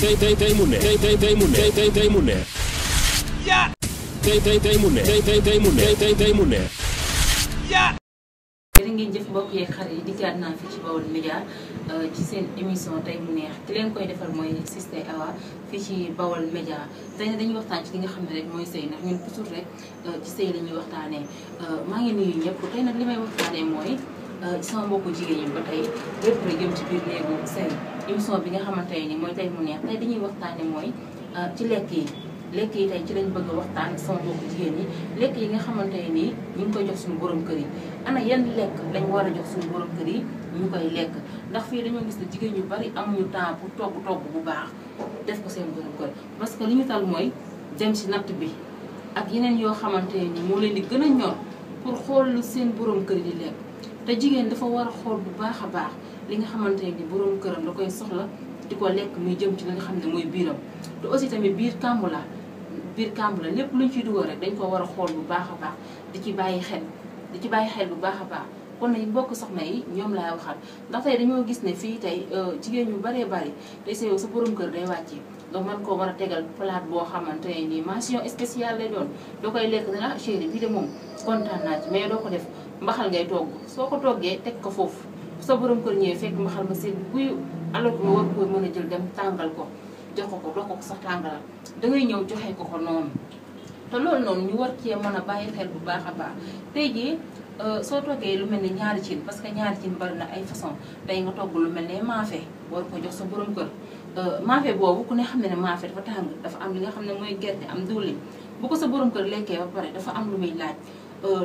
tey mu ne tey mu ne tey mu ne ya tey mu ne tey mu ne ya. jërë ngeen jëf mbokk yeeg xarit yi dikkaat naa fi ci Baol Média ci seen émission tey mu neex ki leen koy defal mooy Sister Awa fii ci Baol Média tey nag dañuy waxtaan ci li nga xam ne rek mooy sëy ndax ñun toujours rek ci sëy la ñuy waxtaanee maa ngi nuyu ñëpp tey nag li may waxtaanee mooy sama mbokku jigéen ñi ba tey lépp rek jëm ci biir néegu sëy émission bi nga xamante ne mooy tey mu neex tey dañuy waxtaanee mooy ci lekk yi tey ci lañ bëgg a waxtaan sama mbokku jigéen ñi lekk yi nga xamante ne nii ñu ngi koy jox suñu borom kër yi ana yan lekk lañ war a jox suñu borom kër yi ñu koy lekk ndax fii dañoo gis ne jigéen ñu bari amuñu temps pour togg bu baax def ko seen borom kër parce que li ñu tal mooy dem ci natt bi ak yeneen yoo xamante ne nii moo leen di gën a ñor pour xool lu seen borom kër yi di lekk te jigéen dafa war a xool bu baax a baax li nga xamante ne nii borom këram da koy soxla di ko lekk muy jëm ci li nga xam ne mooy biiram te aussi tamit biir kàmbu la lépp luñ ciy dugal rek dañ ko war a xool bu baax a baax di ci bàyyi xel bu baax a baax kon nag mbokk soxna yi ñoom laay waxal ndax tey dañoo gis ne fii tey jigéen ñu baree bari tey sa yow sa borom kër day wàcce donc man koo war a tegal palaat boo xamante ne nii mention spéciale lay doon doo koy lekk dana chéri bii de moom kontaan naa ci mais doo ko def mbaxal ngay togg soo ko toggee teg ko foofu sa borom kër ñëwee fekk mbaxal ma seen guyu alors que nga war ko mën a jël dem tàngal ko jox ko doo ko sax tàngalal dangay ñëw joxe ko noonu te loolu noonu ñu war cee mën a bàyyi xel bu baax a baax tey jii soo toggee lu mel ni ñaari cin parce que ñaari cin bari na ay façon tey nga togg lu mel ne maafe war ko jox sa borom kër maafe boobu ku ne xam ne maafe dafa tàng dafa am li nga xam ne mooy gerte am diwlin bu ko sa borom kër lekkee ba pare dafa am lu muy laaj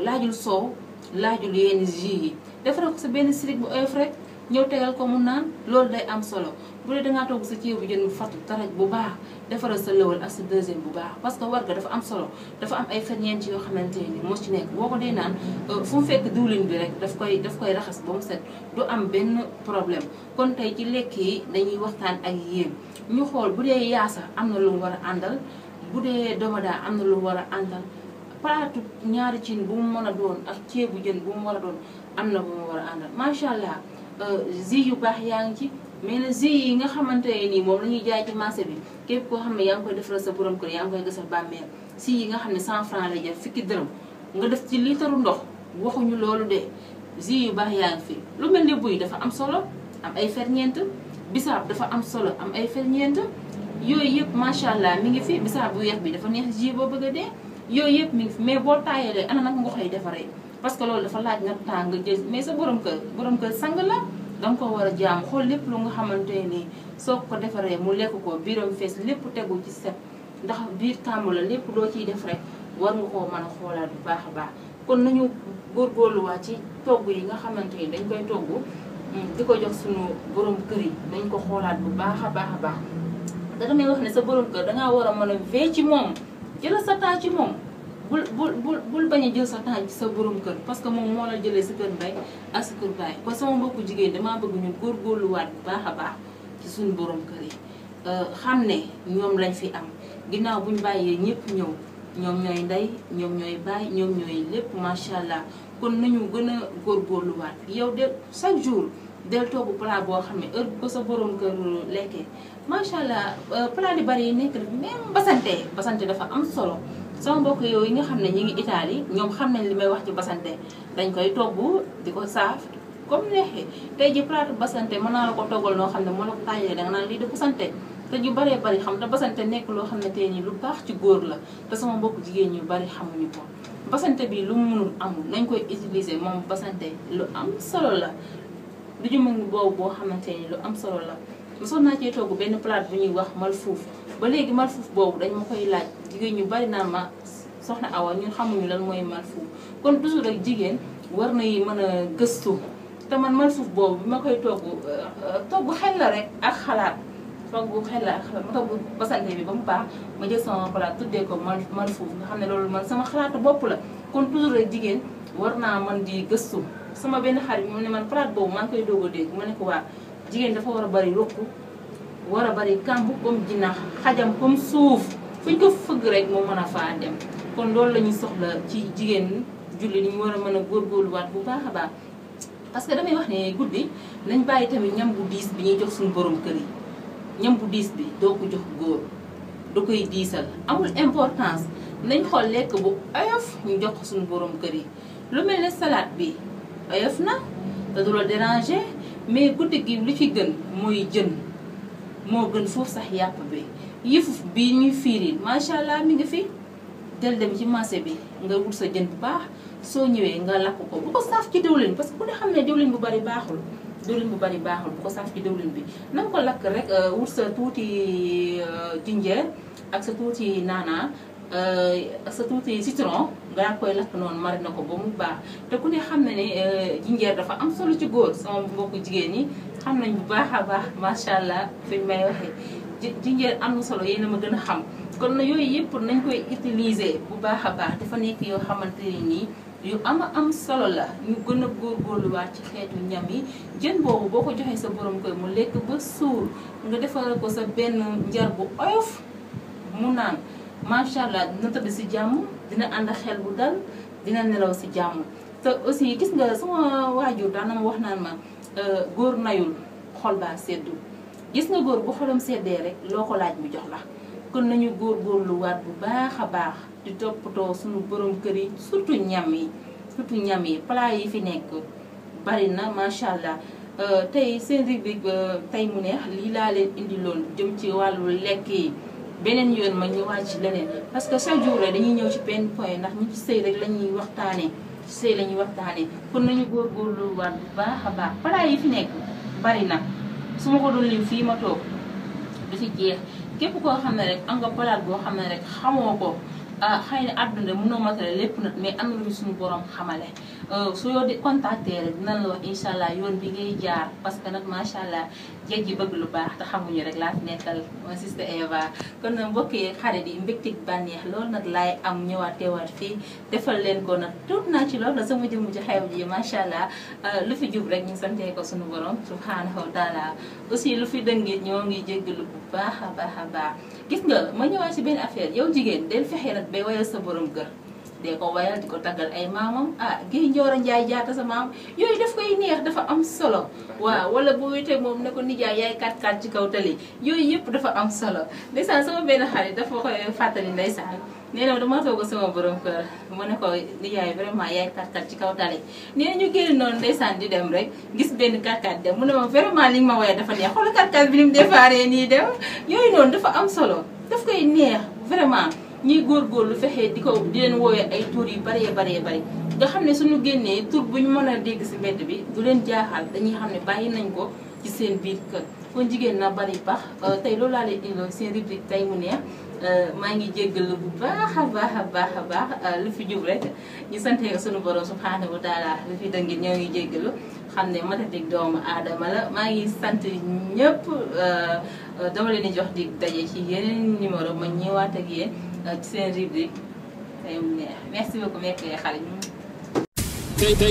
laajul soow laajul yenn jus yi defaral ko sa benn sirik bu oyof rek ñëw tegal ko mu naan loolu day am solo bu dee dangaa togg sa ceebu jën bu fatu taraj bu baax defaral sa lëwal ak sa deuxième bu baax parce que warga dafa am solo dafa am ay ferñeent yoo xamante ni moo ci nekk boo ko dee naan fu mu fekk diwlin bi rek daf koy raxas ba mu set du am benn problème kon tey ci lekk yi dañuy waxtaan ak yéen ñu xool bu dee yaasa am na lu mu war a àndal bu dee domadaa am na lu mu war a àndal palaatu ñaari cin bu mu mën a doon ak ceebu jën bu mu war a doon am na bu mu war a àndal macha allah jus yu baax yaa ngi ci mais nag jus yi nga xamante ne nii moom la ñuy jaay ci marché bi képp koo xam ne yaa ngi koy defaral sa borom kër yaa ngi koy gasal bàmmeel jus yi nga xam ne 100 francs lay jar fukki dërëm nga def ci liitaru ndox waxuñu loolu de jus yu baax yaa ngi fi lu mel ne buy dafa am solo am ay ferñeent bisaab dafa am solo am ay ferñeent yooyu yëpp macha allah mi ngi fi bisaab bu weex bi dafa neex jus boo bëgg a dee yooyu yëpp mi ngi fi mais boo taayalee ana nag nga koy defaree parce que loolu dafa laaj nga tàng nga jël mais sa borom kër sang la danga ko war a jaam xool lépp lu nga xamante nii soo ko defaree mu lekk ko biiram fees lépp tegu ci set ndax biir kàmb la lépp doo ciy def rek war nga koo mën a xoolaat bu baax a baax kon nañu góorgóorluwaat ci togg yi nga xamante ni dañ koy togg di ko jox suñu borom kër yi dañ ko xoolaat bu baax a baax da damay wax ne sa borom kër dangaa war a mën a vee ci moom jëlal sa temps ci moom bul bañ a jël sa temps ci sa borom kër parce que moom moo la jëlee sa kër ndey ak sa kër baay kon sama mbokku jigéen damaa bëgg ñu góorgóorluwaat bu baax a baax ci suñu borom kër yi xam ne ñoom lañ fi am ginnaaw buñ bàyyee ñëpp ñëw ñoom ñooy ndey ñoom ñooy baay ñoom ñooy lépp macha allah kon nañu gën a góorgóorluwaat yow de chaque jour del togg plat boo xam ne heure bu ko sa borom kër lekkee macha allah plat yu bari yi nekk même basante dafa am solo sama mbokk yow yi nga xam ne ñi ngi Italie ñoom xam nañ li may wax ci basante dañ koy togg di ko saaf comme neexee tey ji plat basante mën naa la ko toggal noo xam ne moo la ko tàjjee danga naan lii de basante te ñu baree bari xam te basante nekk loo xam ne tey nii lu baax ci góor la te sama mbokk jigéen ñu bari xamuñu ko basante bi lu mu mënul amul nañ koy utiliser moom basante lu am solo la du ñu mën boobu boo xamante ni lu am solo la mosoon naa cee togg benn plat bu ñuy wax malfouf ba léegi malfouf boobu dañ ma koy laaj jigéen ñu bari naan ma soxna Awa ñun xamuñu lan mooy malfouf kon toujours rek jigéen war na yi mën a gëstu te man malfouf boobu bi ma koy togg xel la rek ak xalaat togg xel la ak xalaat ma togg basante bi ba mu baax ma jël sama plat tuddee ko malfouf nga xam ne loolu man sama xalaatu bopp la kon toujours rek jigéen war naa mën di gëstu sama benn xarit mu ne man plat boobu maa ngi koy doog a dégg ma ne ko waa jigéen dafa war a bari rokk war a bari kàmb comme jinax xajam comme suuf fuñ ko fëgg rek moo mën a faa dem kon loolu la ñuy soxla ci jigéen julli ñu war a mën a góorgóorluwaat bu baax a baax parce que damay wax ne guddi nañ bàyyi tamit ñam bu diis bi ñuy jox suñu borom kër yi ñam bu diis bi doo ko jox góor da koy diisal amul importance nañ xool lekk bu oyof ñu jox ko suñu borom kër yi lu mel ne salade bi oyof na te du la déranger mais guddi gi li fi gën mooy jën moo gën foofu sax yàpp bi yëfu bi ñuy fiiri macha allah mi ngi fi del dem ci marché bi nga wut sa jën bu baax soo ñëwee nga lakk ko bu ko saaf ci diwlin parce que ku ne xam ne diwlin bu bari baaxul bu ko saaf ci diwlin bi na nga ko lakk rek wut sa tuuti jinjeer ak sa tuuti naana ak sa tuuti citron nga koy lakk noonu mariner ko ba mu baax te ku ne xam ne ne jinjeer dafa am solo ci góor sama mbokku jigéen ñi xam nañ bu baax a baax macha allah fi may waxee jinjeer am na solo yéen a ma gën a xam kon na yooyu yëpp nañ koy utiliser bu baax a baax dafa nekk yoo xamante ne nii yu am solo la ñu gën a góorgóorluwaat ci xeetu ñam yi jën boobu boo ko joxee sa borom koy mu lekk ba suur nga defal ko sa benn njar bu oyof mu naan macha allah dina tëdd si jàmm dina ànd xel bu dal dina nelaw si jàmm te aussi gis nga sama waajur daana ma wax naan ma góor nayul xol baa seddu gis nga góor bu xolam seddee rek loo ko laaj mu jox la kon nañu góorgóorluwaat bu baax a baax di toppatoo suñu borom kër yi surtout ñam yi plat yi fi nekk bari na macha allah tey seen rubrique tey mu neex lii laa leen indiloon jëm ci wàllu lekk yi beneen yoon ma ñëwaat ci leneen parce que chaque jour rek dañuy ñëw ci benn point ndax ñi ci sëy rek la ñuy waxtaanee ci sëy la ñuy waxtaanee kon nañu góorgóorluwaat bu baax a baax plat yi fi nekk bari na su ma ko doon lim fii ma toog du fi jeex képp koo xam ne rek am nga palaat boo xam ne rek xamoo ko xëy na àdduna mënoo matale lépp nag mais am na lu suñu borom xamale su yoo di contacter rek dinañ la wax incha allah yoon bi ngay jaar parce que nag macha allah jeeg ji bëgg lu baax te xamuñu rek laa fi nekkal ma sister Eva kon nag mbokk yi xarit yi mbégteeg bànneex loolu nag laay am ñëwaat teewaat fii defal leen ko nag tuut naa ci loolu la sama jëmm ci xew ji macha allah lu fi jub rek ñu santee ko suñu borom subhanahu wa taala aussi lu fi dëngit ñoo ngi jéggalu bu baax a baax gis nga ma ñëwaat ci benn affaire yow jigéen del fexe nag bay wayal sa borom kër dee ko wayal di ko taggal ay maamam Guèye Ndioro Ndiaye jaata sa maam yooyu daf koy neex dafa am solo waaw wala bu wéetee moom ne ko nijaay yaay 4-4 ci kaw tali yooyu yëpp dafa am solo ndeysaan sama benn xarit dafa koy fàttali ndeysaan nee na dama toog sama borom kër mu ne ko nijaay vraiment yaay 4-4 ci kaw tali nee na ñu génn noonu ndeysaan di dem rek gis benn 4-4 dem mu ne ma vraiment li nga ma woowee dafa neex xoolal 4-4 bi ni mu déparé nii dem yooyu noonu dafa am solo daf koy neex vraiment ñuy góorgóorlu fexee di leen woowee ay tur yu bari nga xam ne suñu génnee tur bu ñu mën a dégg si mbedd bi du leen jaaxal dañuy xam ne bàyyi nañ ko ci seen biir kër kon jigéen na bari baax tey loolu laa leen indil seen rubrique tey mu neex maa ngi jéggalu bu baax a baax lu fi jub rek ñu santee suñu borom subhanahu wa taala lu fi dëngit ñoo ngi jéggalu xam ne matatik doomu aadama la maa ngi sant ñëpp dama leen di jox di daje ci yeneen numéro ma ñëwaat ak yéen ci seen rubrique tey mu neex merci beaucoup mekk xale ñu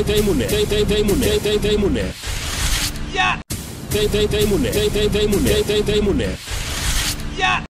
tey mu neex tey mu neex tey mu neex tey mu neex tey mu neex